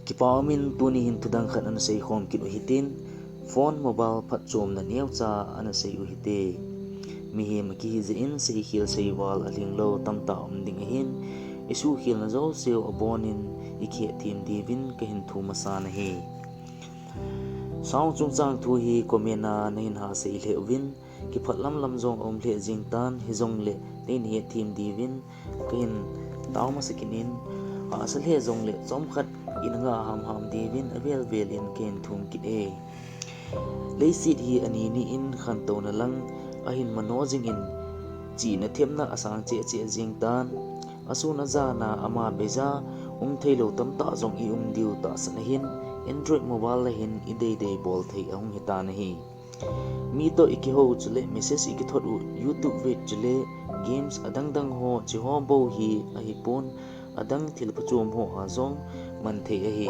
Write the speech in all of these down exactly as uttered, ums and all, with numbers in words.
Kipa umin tuni hin thudang khat ana seikhom kit u hitin, phone mobile phatchomna neocha ana sei u hite. Mihem akihi jeh in seikhel seival alhinglou tamtah um ding ahin, isukhelna jouseu abonin ikhethem diuvin kahin thum asan ahi. Sound chungchang thu hi comment a nahin hasei lheh uvin, kiphat lamlam jong aum lheh jeng tan, hijongle neihin hethem diuvin kahin tao masa kit in, hahsa lheh jongle chomkhat ina ngah hamham diuvin avel vel in kahin thum kit e. Leiset hi ani ni in khantouna lang ahin mano jingin, chihna themna asang cheh cheh jeng tan, asun ajana ama beija um theilou tamtah jong i um diu tahsan ahin, Android mobile a hin ideidei bol thei ahung hitan ahi. Mi toh ikihou chule message ikithot u, YouTube vet chule games adangdang ho, cheho bou hi ahipon, adang thil phachom ho a jong man thei ahi.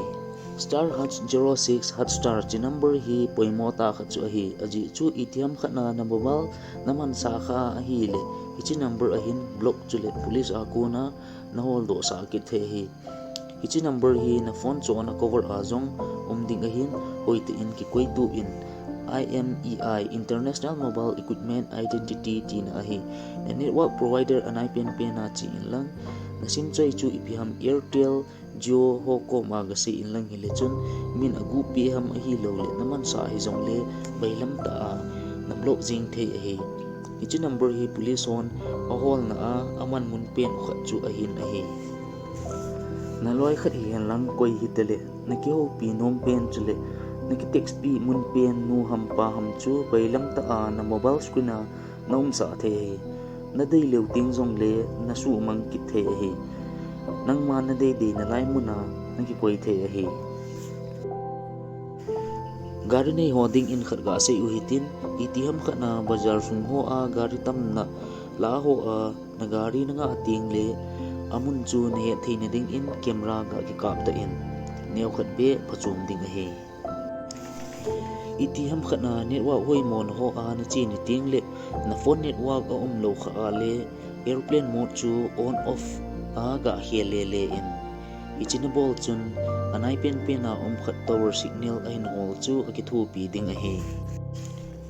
Star Heart zero six Heart Star hiche number hi poimo tah khat chu ahi, ajeh chu itiham khat na na mobile na mansah kha ahile, hiche number ahin block chule police a kona na holdoh sah kit thei ahi. Hiche number hi na phone chona cover a jong um ding ahin, hoitah in kikoitup in, I M E I, International Mobile Equipment Identity tina ahi. Na network provider anai penpen a che inlang, na sim choi chu ipi ham, Airtel, Jio ho koma gasei inlang hile chun, min aguhpeh ham ahiloule na mansah hijongle bailam tah a na block jeng thei ahi. Hiche number hi police hon aholna a aman mun pen u khat chu ahin ahi. Na loi khat hihen lang koi hitale, na kihoupi nom pen chule na kitext pi mun pen nu ham pa ham chu bailam tah a na mobile screen a na umsah thei ahi. Na dei leu teng jongle na suhmang kit thei ahi. Nangma na deidei nalai mun a na kikoi thei ahi. Gari nei ho dingin khat gasei u hitin, itiham khat na bazar sung ho a gari tamna la ho a na gari na ngah tengle, amun chu na het theina dingin camera ga kikap tah in, neokhat beh phachom ding ahi. Itiham khat na network hoimo na ho a na che ni tengle, na phone network aumlou kha a le, airplane mode chu on off a gakhel lele in, hiche na bol chun anai penpen a um khat tower signal ahin hol chu akithopi ding ahi.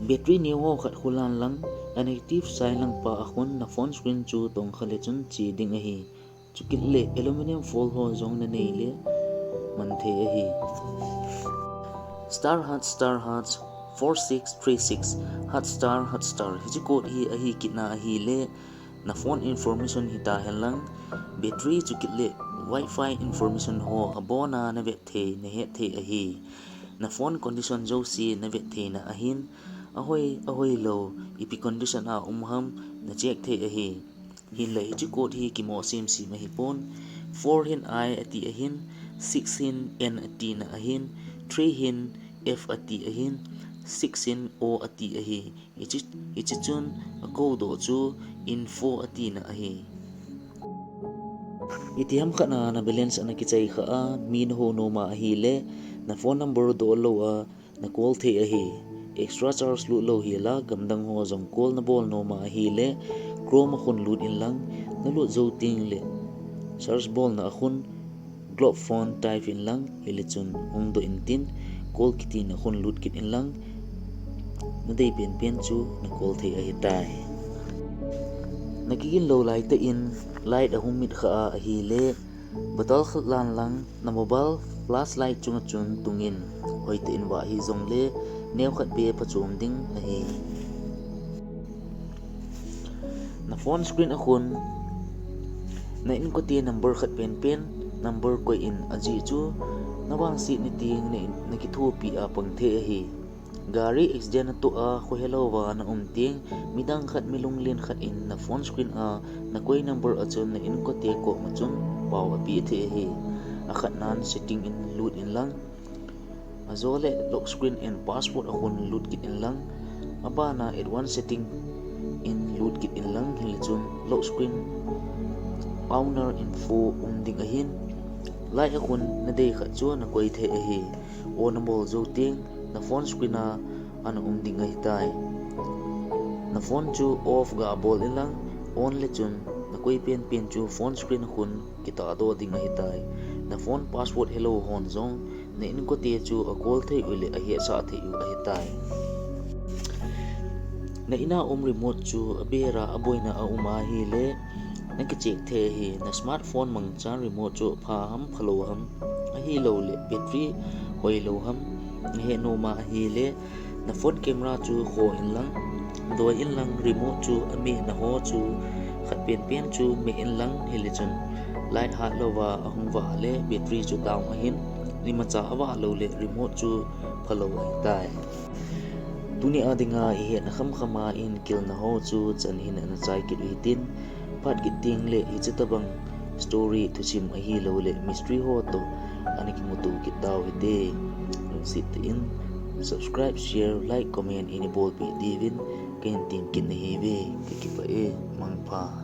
Battery neo ho khat khulan lang, a negative side lang pa a khun na phone screen chu tongkha le chun che ding ahi. Chukit le aluminium foil ho jong na nei le man thei ahi. Star Heart, Star Heart, four six three six, Heart Star, Heart Star, hiche code hi ahi kitna ahile, na phone information hita henlang, battery chukit le Wi-Fi information ho abona na vet thei, na het thei ahi. Na phone condition jouse na vet theina ahin, ahoi, ahoilou, ipi condition a um ham, na check thei ahi. Hinla hiche code hi kimo semsem ahipon, four hin I ati ahin, six hin N atina ahin, three hin F ati ahin, six hin O ati ahi. Hiche, hiche chun akoudoh chu info atina ahi. Itiham khat na na balance ana kichai kha a, mi na hou nom a ahile, na phone number doh lou a, na call thei ahi. Extra charge lut lou hela, gamdang ho jong call na bol nom a ahile, Chrome a khun lut inlang, na lut jou tengle, search bolna a khun, Globe phone type inlang, hile chun hungdoh intin, call kitina khun lut kit inlang, na dei penpen chu na call thei ahitai. Na kigin lou laitah in, light ahung mit kha a ahile, bottle khat lan lang, na mobile flashlight chunga chun tungin, hoitah in vah hijongle, neokhat beh phachom ding ahi. Na phone screen a khun, na inkote number khat penpen, number koi in ajeh chu, na vangset ni teng na in, na kithopi a pang thei ahi. Gari accident natoh a, khohelouva na um teng, midang khat, mi lunglen khat in na phone screen a, na koi number a chun na inkote koma chun pao apeh thei ahi. Akhatnan setting in lut inlang, ajole lock screen and password a khun lut kit inlang, abana advanced setting in lut kit inlang, hile chun lock screen owner info um ding ahin, light a khun na dei khat chu na koi thei ahi. On na bol jou teng, na phone screen a ana um ding ahitai. Na phone chu off ga bol inlang, on le chun na koi penpen chu phone screen a khun kitahdoh ding ahitai. Na phone password helou hon jong na inkote chu a call thei u le a hetsah thei u ahitai. Na ina um remote chu a bera a boina a um ahile na kicheck thei ahi. Na smartphone mangchan remote chu pha ham phalou ham ahilou le battery hoilou ham na he nom ahile na phone camera chu kho inlang, doi inlang remote chu a meh na ho chu khat penpen chu meh inlang hile chun light hat louva a hung vah le battery chu down ahin, imacha a vah lou le remote chu phalou ahitai. Tuni a dinga i hetna khamkhama i hin kilna ho chu chan hin ana chai kit u hitin, phat kit ding le hiche tabang story thusim ahilou le mystery ho toh ana kimuto kit tau hite. Lungset tah in subscribe, share, like, comment in i bolpeh diuvin ka hin tem kit nahiuve, ka kipah e, mangpha.